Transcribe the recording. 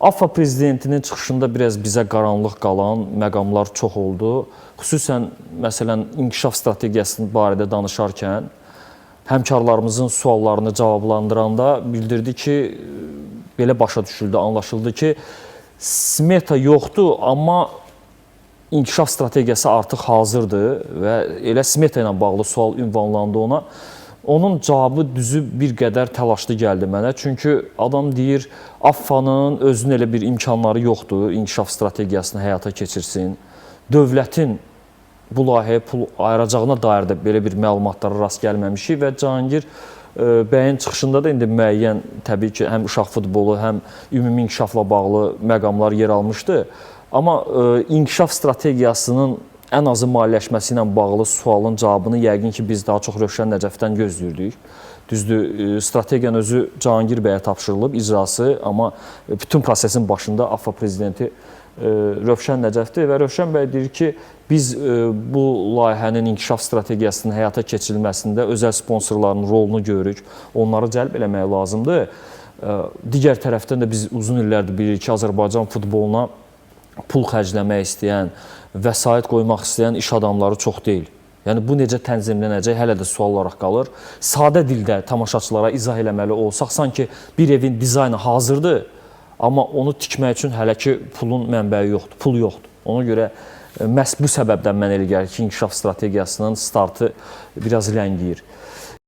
AFFA prezidentinin çıxışında biraz bizə qaranlıq qalan məqamlar çox oldu. Xüsusən məsələn inkişaf strategiyası barədə danışarkən həmkarlarımızın suallarını cavablandıranda bildirdi ki, belə başa düşüldü, anlaşıldı ki, smeta yoxdur, amma inkişaf strategiyası artıq hazırdır və elə smeta ilə bağlı sual ünvanlandı ona. Onun cavabı düzü bir qədər təlaşlı gəldi mənə. Çünki adam deyir, AFFA-nın özünün elə bir imkanları yoxdur, inkişaf strategiyasını həyata keçirsin. Dövlətin bu layihəyə pul ayıracağına dair də belə bir məlumatlara rast gəlməmişik və Cahangir bəyin çıxışında da indi müəyyən təbii ki, həm uşaq futbolu, həm ümumi inkişafla bağlı məqamlar yer almışdı. Amma inkişaf strategiyasının ən azı maliyyələşməsi ilə bağlı sualın cavabını yəqin ki, biz daha çox Rövşən Nəcəfdən gözləyirdik. Düzdür, strategiyanın özü Cahangir bəyə tapşırılıb icrası, amma bütün prosesin başında AFFA prezidenti Rövşən Nəcəfdir və Rövşən bəy deyir ki, biz bu layihənin inkişaf strategiyasının həyata keçirilməsində özəl sponsorların rolunu görürük, onları cəlb eləmək lazımdır. Digər tərəfdən də biz uzun illərdir bilirik ki, Azərbaycan futboluna pul xərcləmək istəyən, vəsait qoymaq istəyən iş adamları çox deyil. Yəni bu necə tənzimlənəcək hələ də sual olaraq qalır. Sadə dildə tamaşaçılara izah eləməli olsaq, sanki bir evin dizaynı hazırdır, amma onu tikmək üçün hələ ki pulun mənbəyi yoxdur, pul yoxdur. Ona görə məhz bu səbəbdən mən elə gəlir ki, inkişaf strategiyasının startı biraz ləngiyir.